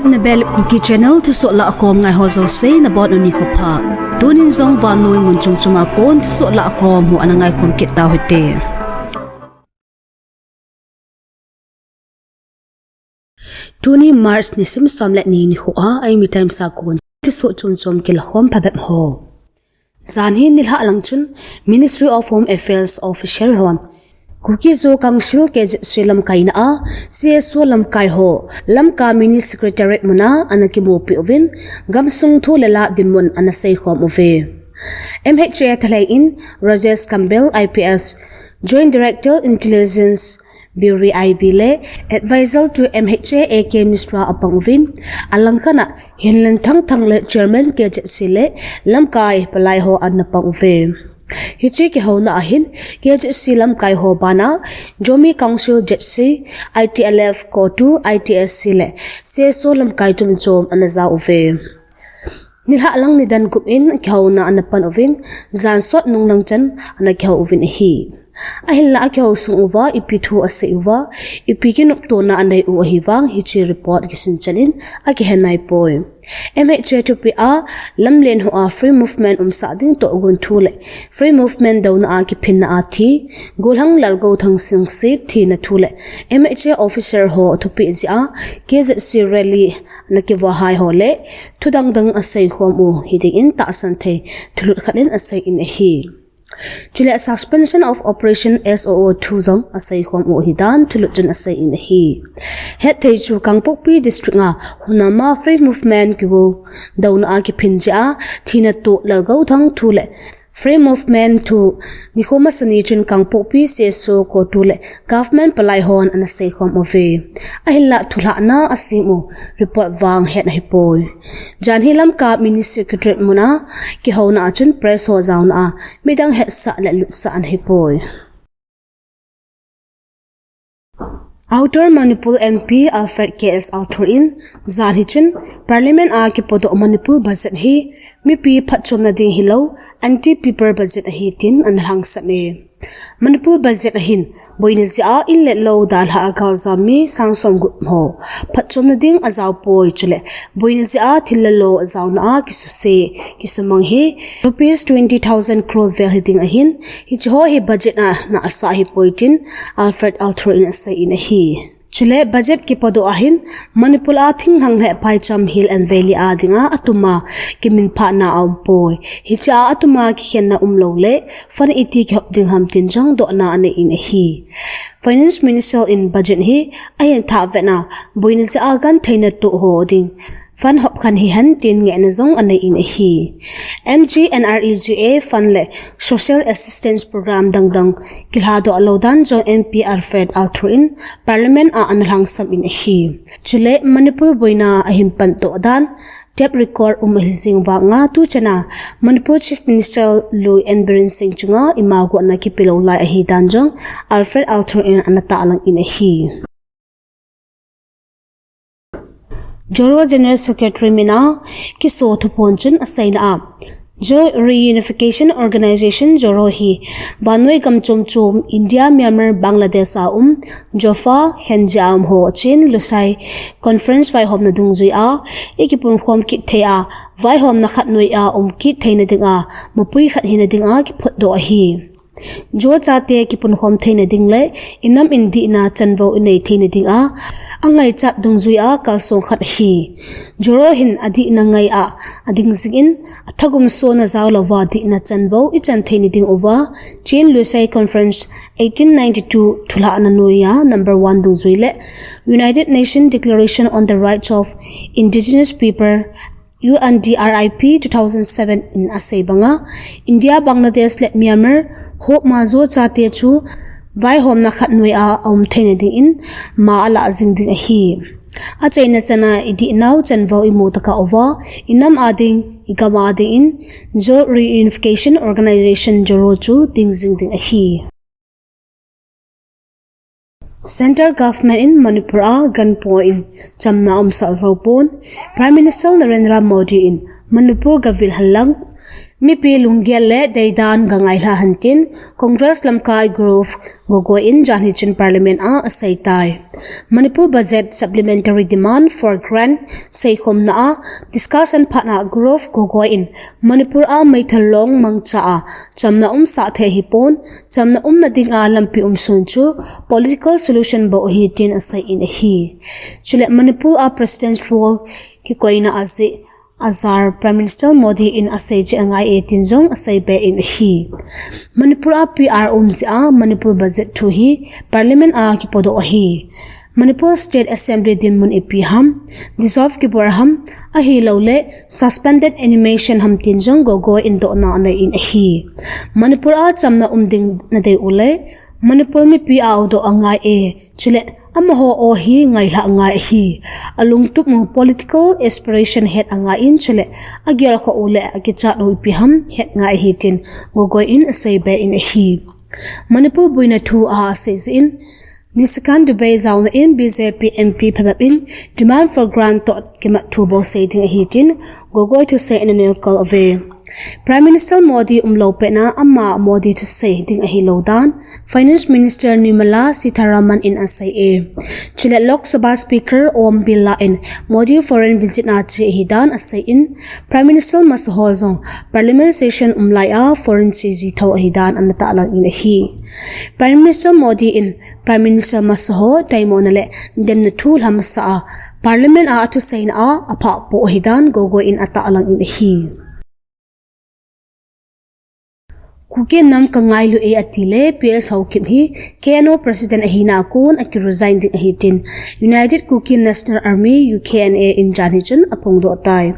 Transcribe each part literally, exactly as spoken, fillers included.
Nebel Kuki Channel thusoh lahkhom ngai ho jouse nabonun nikho pha. Tunin jong vannoi mun chom chom a kon thusoh lahkhom ho ana ngaikhom kit tau hite. Tuni March nisim som le ni nikho a Eimi Times a kon thusoh chom chom kilakhom phabep ho. Jan hi nilhah lang chun Ministry of Home Affairs official hon Kuki Zo Council K Z C lamkaina a C S O lamkai ho Lamka Mini Secretariat muna ana kimupi uvin gamsung thu le la dinmun ana seikhom uve. M H A thalheng in Rajesh Kambel I P S, Joint Director Intelligence Bureau I B le Advisor to M H A A K Mishra apang uvin, alangkhat a Hinlen Thangthang le Chairman K Z C le lamkai palai ho ana pang uve. Hiche kihouna ahin K Z C lamkai ho bana Zomi Council Z C, I T L F, CoTU, I T S C le C S O lamkai chom chom ana jao uve. Nilhah lang nidan gup in kihouna ana pan uvin, jan sot nung lang chan ana kihou uvin ahi. Ahinla akihou sung uva ipi thu asei uva, ipi kinoptona anei u ahi vang hiche report kisun chan in akihe naipoi. M H A thupi a lamlen ho a free movement umsah ding tohgon thu le free movement douna a kiphinna a thi, Golhang Lalgouthang Singsit thina thu le M H A officer ho thupi jeh a K Z C rally ana kivahai ho le thu dang dang aseikhom u hiding in tahsan thei thulut khat in asei in ahi. Chule Suspension of Operation S O O thu jong aseikhom u hidan thulut chun asei in ahi. Hetthei chu Kangpokpi District a hunama free movement kigo douna a kiphin jeh a thina toh Lalgouthang thu le free movement thu nikho masa ni chun Kangpokpi C S O CoTU le government palai hon ana seikhom uve. Ahinla thulhahna asem u report vang het ahipoi. Jan hi Lamka Mini Secretariat muna kihouna a chun press ho jaona a midang hetsah le lutsah ana hipoi. Outer Manipur M P Alfred K S Althur in jan hi chun Parliament a kipodoh Manipur budget hi mipi phatchomna ding hilou, anti-people budget ahi tin ana lhangsam e. Manipur budget ahin boina jeh a in le lou dalha a galjam mi sang som gup ho phatchomna ding ajao poi, chule boina jeh a thil le lo ajaona a kisuse kisumang hi rupees twenty thousand crore vel hiding ahin, hiche ho hi budget a na asah ahipoi tin Alfred Althur in asei in ahi. Chule budget kipodoh ahin Manipur a thinglhang le phaicham Hill and Valley a dinga atuma kiminphahna aumpoi. Hiche a atuma kikhenna umlou le fund iti kihop ding ham tin jong dohna anei in ahi. Finance Minister in budget hi ahin thah vetna boina jeh a gentheina toh ho ding fund hop khen hihen tin ngehna jong anei in ahi. M G N R E G A fund le social assistance program dang dang kilhadoh lou dan jong M P Alfred Althur in Parliament a ana lhangsam in ahi. Chule Manipur boina ahin pantoh dan tape record um ahi jing vanga tuchan a Manipur Chief Minister lui N Biren Singh chunga ima gohna kipelou lai ahi dan jong Alfred Althur in ana tahlang in ahi. Joro General Secretary mina kiso thuphon chun aseina a, Zo Reunification Organization Joro hi vannoi gam chom chom India, Myanmar, Bangladesh a um, Zofa, Henja um ho Chin Lusai Conference vaihomna dungjui a ikipunkhom kit thei a, vaihomna khat noi a um kit theina dinga mapui khat hina dinga kiphutdoh ahi. Zo chate kipunkhom theina ding le inam in dihna chanvou inei theina dinga angaichat dungjui a kalsong khat ahi. Joro hin adihna ngai a ading jing in athagum sona jaolouva dihna chanvou ichan theina ding uva Chin Lusai Conference eighteen ninety-two thulhahna noiya number one dungjui le United Nations Declaration on the Rights of Indigenous People U N D R I P two thousand seven in asei banga, India, Bangladesh le Myanmar hopma Zo chate chu vaihomna khat noi a aum theina dingin ma alah jing ding ahi. Achaina chana idihnau chanvou imu tokah uva, inam a ding, igam a dingin Zo Reunification Organization Joro chu ding jing ding ahi. Central Government in Manipur a ganpoi in chamna umsah jou pon, Prime Minister Narendra Modi in Manipur gavil henlang, Mipi lunggel le deidan gangai lha hen tin Congress lamkai Gaurav Gogoi in janhi chun Parliament a asei tai. Manipur budget supplementary demand for grant seikhomna a discussion phat a Gaurav Gogoi in Manipur a meithal long mangcha a chamna umsah thei hipon, chamna umna ding a lampi umsun chu political solution bou ahi tin asei in ahi. Chule Manipur a President's rule kikoina ajeh a jar Prime Minister Modi in asei cheh angai e tin jong asei be in ahi. Manipur a P R um jeh a Manipur budget thu hi Parliament a kipodoh ahi. Manipur State Assembly dinmun ipi ham, dissolve kibol ham, ahilouleh suspended animation ham tin jong Gogoi in dohna anei in ahi. Manipur a chamna um ding nadei uleh, Manipur mipi a adoh angai e, chule amaho aw hi ngailha angai ahi. Alungtup u political aspiration het angai in chule agelkhoh u le akichat u ipi ham het ngai ahi tin Gogoi in asei be in ahi. Manipur boina thu a asei jeh in, Nishikant Dubey jaona in B J P M P phabep in demand for grant toh kimat thu bou sei ding ahi tin Gogoi thusei in anelkal uve. Prime Minister Modi umlou pet na ama Modi thusei ding ahilou dan Finance Minister Nirmala Sitharaman in asei e. Chule Lok Sabha Speaker Om Birla in Modi foreign visit a che ahi dan asei in, Prime Minister masaho jong Parliament session um lai a foreign che ji tho ahi dan ana tahlang in ahi. Prime Minister Modi in Prime Minister masaho taimona le demna thu lhamasa a Parliament a athuseina a aphah poh ahi dan Gogoi in atahlang in ahi. Kuki nam kangailu e ati le P S Haokip hi K N O President ahina a kon akiresign ding ahi tin United Kuki National Army, U K N A, in janhi chun aphongdoh tai.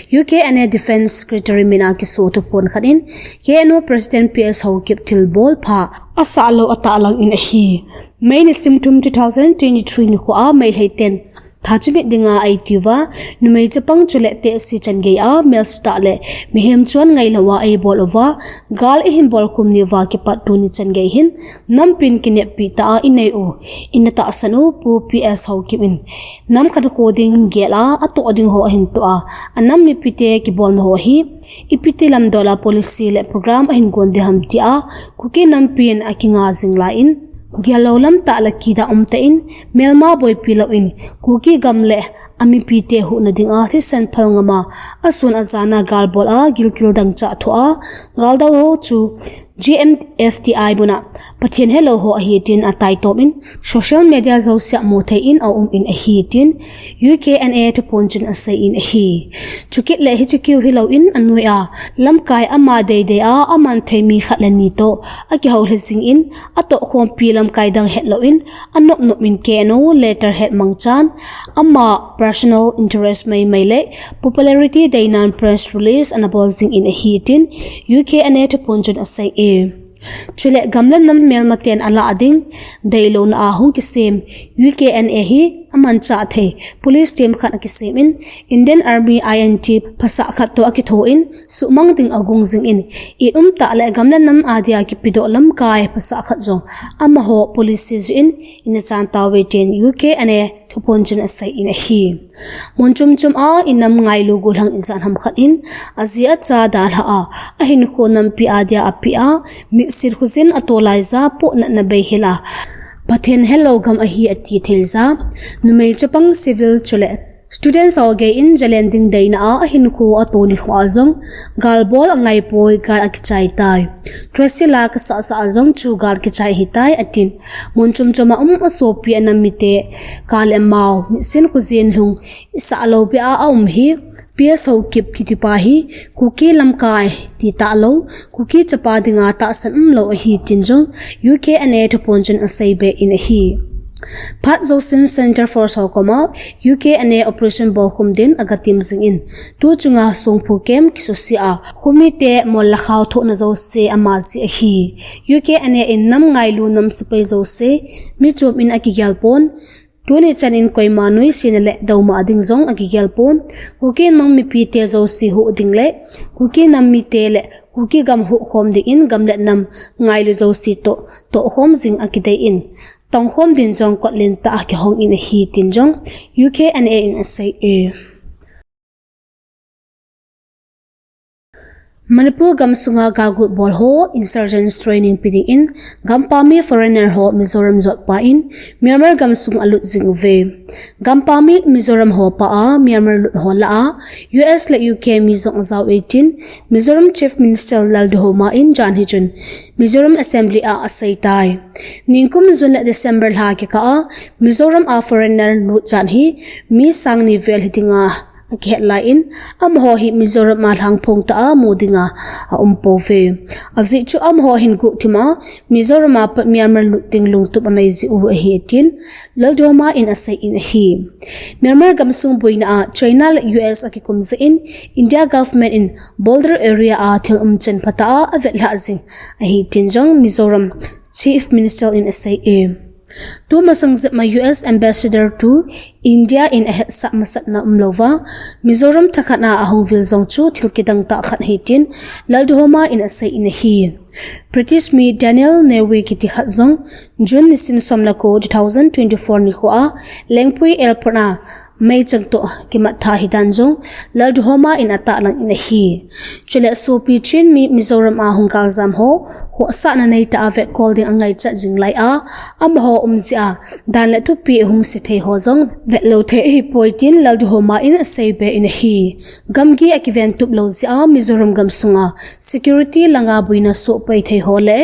U K N A Defence Secretary min a kiso thuphon khat in K N O President P S Haokip thilbol pha asah lou atahlang in ahi. May nisim thum two thousand twenty-three nikho a Meitei ten thachimit dinga eiti uva, numei chapang chule tehse changei a melsetah le mihem chon ngailou a eibol uva, gal eihin bolkhum ni uva kipat tuni changei hin nampin kineppi tah a inei u, ina tahsan u Pu P S Haokip in nam khankho ding gel a atoh ding ho ahin toh a, anam mipite kibolna ho hi ipiti lamdol a policy le program ahin gon ding ham tia Kuki nampin akinga jing lai in, gel lou lam tah le kida umtah in, melma boipi lou in, Kuki gam le amipite huhna dinga thisen phal ngam a, asun ajan a galbol a, gilkel dangchah thoh a, galdau ho chu G M F D I mun a Pathen helou ho ahi tin ataitom in, social media jouse a mu thei in aum in ahi tin, U K N A thuphon chun asei in ahi. Chukit le hiche keu hilou in anoi a, lamkai ama deidei a, aman thei mi khat le ni toh akihoulha jing in, atohkhompi lamkai dang hetlou in, anopnop in K N O letterhead mangchan, ama personal interest maimai le popularity deinan press release ana bol jing in ahi tin, U K N A thuphon chun asei e. Chule gam le nam melmaten alah ding deilouna a hung kisem U K N A hi amanchah thei police team khat akisem in, Indian Army I N T phasah khat toh akitho in, suhmang ding agung jing in, it umtah le gam le nam adia kipedoh lamkai phasah khat jong amaho police jeh in ina chan tauve tin U K N A thuphon chun asei in ahi. Mun chomchom a inam ngailu gollhang ijat ham khat in, aji acha dalha a, ahinkho nampi adia apeh a, mitsit khojin atoh laija pohnatna beihel a, Pathen helou gam ahi ati theija, numei chapang civil chule student ho gei in jalen ding deina a ahinkho ato nikho a jong, galbol angaipoi, gal akichai tai. Tracila kasahsah a jong chu gal kichai ahitai atin, mun chomchom a um asopi anam mite, ka le amau, mitsit khojin lhung isah lou beh a aum hi, P S Haokip kitipa hi Kuki lamkai ti talou, Kuki chapa dinga tahsan umlou ahi tin jong U K N A thuphon chun asei be in ahi. Phat jousen Centre Force ho koma U K N A operation bolkhum din agatim jing in, tu chunga songphu camp kisuse a, khomite mol le khao thohna jouse ama jeh ahi. U K N A in nam ngailu nam sepai jouse mi chom in akigel pon, tuni chan in koima noisena le douma ding jong akigel pon, Kuki nam mipite jouse huh ding le Kuki nam mite le Kuki gam huhkhom ding in gam le nam ngailu jouse toh tohkhom jing akidei in, tongkhom din jong kotlen tah a kihong in ahi tin jong U K N A in asei e. Manipur gamsunga galgut bol ho insurgents training pe dingin gampam mi foreigner ho Mizoram jotpa in Myanmar gamsung alut jing uve. Gampam mi Mizoram ho paa Myanmar lut ho lah a U S le U K mi jong ajao e tin Mizoram Chief Minister Lalduhoma in janhi chun Mizoram Assembly a aseitai. Ningkum June le December lha kikah a Mizoram a foreigner lut janhi mi sang ni vel hidinga akihet lai in, amaho hi Mizoram a lhangphong tah a mu dinga aum pouve. Ajeh chu amaho hin guhthim a Mizoram a pat Myanmar lut ding lungtup anei jeh u ahi tin Lalduhoma in asei in ahi. Myanmar gamsung boina a China le U S akikum jeh in India government in border area a thil umchan phatah a avetlhah jing ahi tin jong Mizoram Chief Minister in asei e. Tumasang jep ma U S Ambassador to India in ahetsah masatna umlouva, Mizoram thakhat a ahung vil jong chu thil kidang tah khat ahi tin Lalduhoma in asei in ahi. British mi Daniel Newby kiti khat jong June nisim som le ko two thousand twenty-four nikho a Lengpui Airport a meichang toh kimat tha hidan jong Lalduhoma in atahlang in ahi. Chule sopi Chin mi Mizoram a hung galjam ho khohsahna neitah a vetkol ding angaichat jing lai a, amaho um jeh a dan le thupeh hung se thei ho jong vetlou thei ahipoi tin Lalduhoma in aseibe in ahi. Gamgi akiventup lou jeh a Mizoram gamsunga security langa boina sohpai thei ho le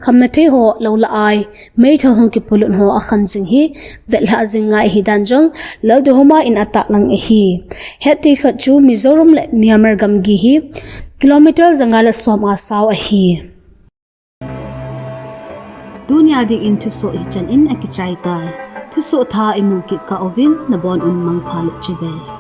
khamna thei ho lou lah ai meithal hung kipolut ho akhan jing hi vetlhah jing ngai hidan jong Lalduhoma in atahlang ahi. Hetthei khat chu Mizoram le Myanmar gamgi hi kilometer janga le som a sao ahi. Tunia dingin thusoh hichan in akichaitai. Thusoh thah imu kit kah uvin nabon un mangpha le chibai.